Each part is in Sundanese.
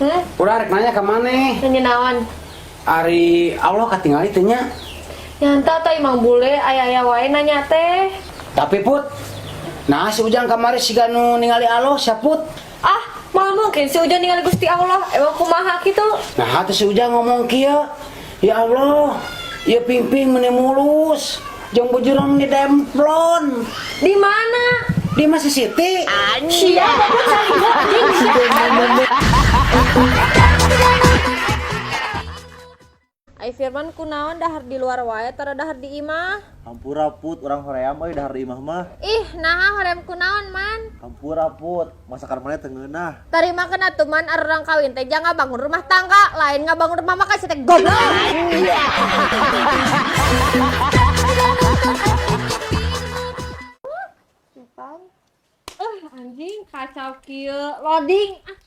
Hmm? Urang rek nanya ka maneh. Nanya naon? Ari Allah katingali teh nya. Nyanta teh Imang bule aya-aya wae nanya teh. Tapi Put, nah si Ujang kamari siga nu ningali Allah sia Put. Ah, moal mungkin si Ujang ningali Gusti Allah. Emang kumaha kitu? Nah, atuh si Ujang ngomong kieu. Ya Allah, ieu pingping meni mulus. Jeung bujuran di demplon. Di mana? Di Mas Siti. Sia goblok salinggo anjing sia. Ai Firman kunaon dahar di luar wae tara dahar di imah. Hampura Put, urang hoream euy dahar di imah mah. Ih, naha hoream kunaon man? Hampura Put, masakan maneh teu ngeunah. Tarima kena tuh man arurang kawin teh jangan bangun rumah tangga, lain ngabangun rumah makan teh goblok. Anjing kacau kieu loading. Ah,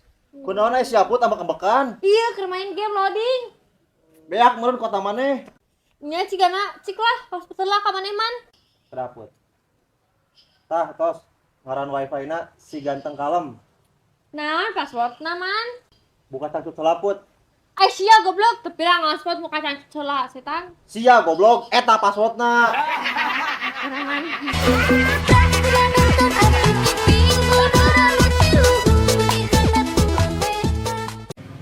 Kunaon aya sia Put ambek-ambekan? iya keur main game loading. Beak meureun kota maneh. Nya cigana cik lah hospital lah ka maneh man. Put. Tah tos, ngaran wifi-na si ganteng kalem. Nah, passwordna man. Buka cangcut heula Put. Eh sia goblok, teu pirang ngespot muka cangcut heula setan. Sia goblok, eta passwordna. Man.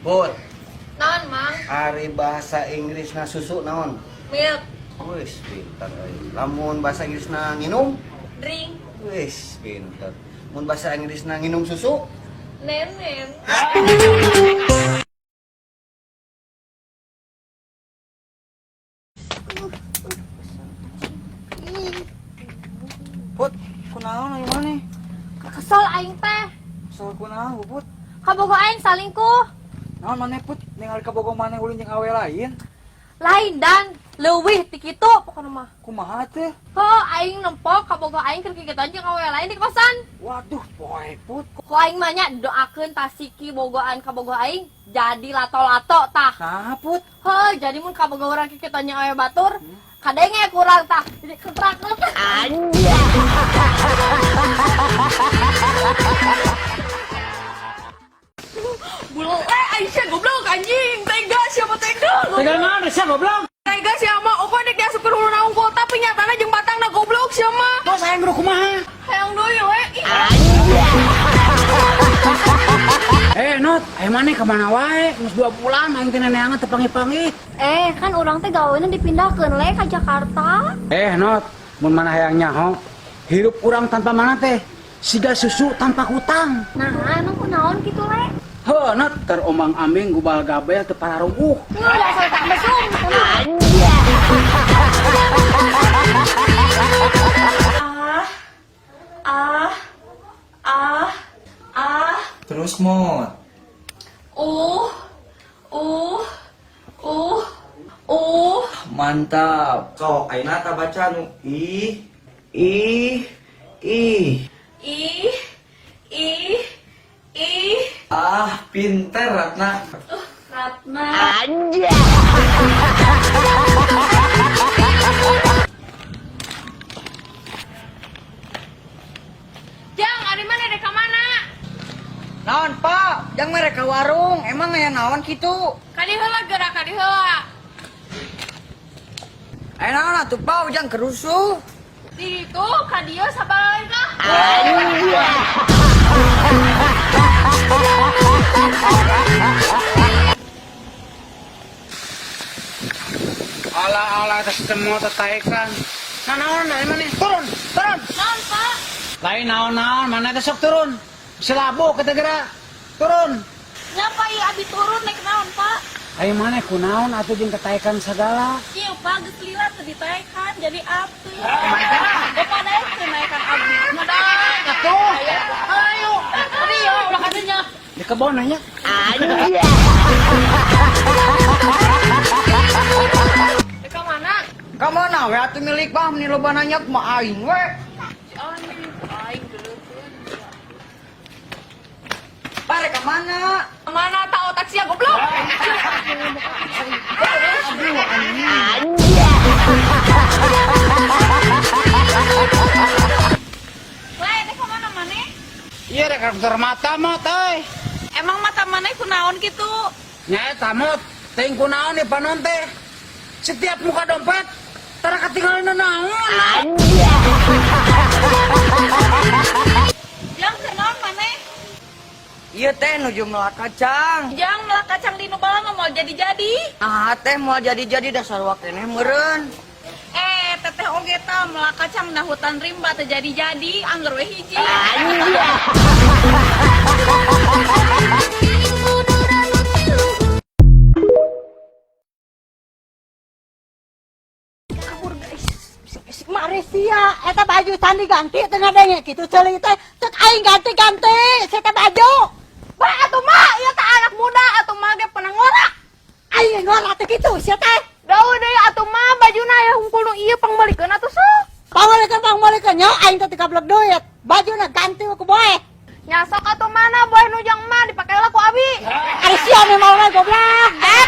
Put, Naon mang? ari bahasa Inggrisna susu naon? Milk, Wis pinter euy. Lamun bahasa Inggrisna nginum? Drink, Wis pinter. Mun bahasa Inggrisna nginum susu? Nenen. Put, kunaon aing maneh? Kesel aing teh. Kesel kunaon Put? Kabogo aing salingkuh. Naon maneh Put? Ningali kabogo maneh ulin jeung awe lain? Lain dan leuwih ti kitu pokona mah. Kumaha teh? Heuh, aing nempok kabogo aing keur kikituan jeung awewe lain di kosan. Waduh, poe Put. Ku aing mah nya doakeun tasiki bogoan kabogo aing jadi lato-lato tah. Nah, Put. Heuh, jadi mun kabogo urang kikituan jeung awewe batur, kadenge kurang tah. Jadi ketrak-ketrak. Bule, Aisyah goblok anjing, tega siapa tega? Tega naon sia goblok? Tega siapa? Opo dek diasupkeun hulu naung kota tapi nyatana jeung batangna goblok siapa? Tos aing kudu kumaha? Hayang deui we. Ih. Eh, Not, aya maneh ka mana wae? Geus 2 bulan aing teh neneangan teu panggih-panggih. Eh, kan urang teh gawena dipindahkeun le ka Jakarta. Eh, Not, mun mana hayang nyaho, hirup urang tanpa mana teh siga susu tanpa kutang. Nah, emang kunaon kitu le? Heuh, Not, terombang-ambing gubal gabel teu pararuguh. Nggak dasar tak mesum. A A A Terus mod. U U U U. Mantap. Sok ayeuna ta baca nu I I I. I I I. Ah, pinter Ratna. Ratna. Jang, ari mana dek ka mana? Naon, Pak? Jang mere ka warung. Emang aya naon kitu? Kadi heula gerak kadi heula. Aya naon atuh, Pak? Ujang kerusuh. Di ditu ka dieu sabaraha lah. Ala-ala teh semua tetaekan. Nah, naon aya maneh? Turun, turun. Naon, Pak? Lain naon-naon, mana teh sok turun. Selabu kita gerak. Turun. Nyapa ieu abi turun naik naon, Pak? Ayo maneh kunaon atuh jeung ketaekan segala. Ieu Pak geus lila teu ditaekan jadi abdi. Bapak daek teu naekan abdi. Nadaek atuh. Ayo, ayo, ulah kadinya. Di kebon nya. Dek ka mana? Ka mana we atuh milik bah meni loba nanya kumaha aing we. Si anjing, aing geuleukeun. Pare ka mana? Mana tahu taksi ya goblok? Aduh, anjing. Le, dek ka mana maneh? Iya rek dokter mata mah teh. Emang mata maneh kunaon kitu? Nya eta mot, teuing kunaon di panon teh. Setiap muka dompet tara katinggalan naon. Jang, kunaon maneh? Ieu teh nuju melak kacang. Jang, melak kacang di nu bala mah moal jadi-jadi. Ah teh moal jadi-jadi dasar wakeneh meureun. Eh, teteh oge tah melak kacang na hutan rimba teu jadi-jadi, angger we hiji. Kabur, guys. Bisik-bisik Malaysia, eta baju can diganti teu ngadenge kitu ceuli teh. Cek aing ganti-ganti eta baju. Ba atuh mah, ieu teh anak muda atuh mah ge pernah ngora. Aing ngora teh kitu sia teh. Daun deui atuh mah bajuna aya hungkul nu ieu pangmeulikeun atuh sok. Pangmeulikeun, pangmeulikeun nya aing teh tikablek duit. Bajuna ganti ku boe. Nyasok atuh mana boe nu jang mah dipake lah ku abi. Ari sia nu mau goblok. Eh,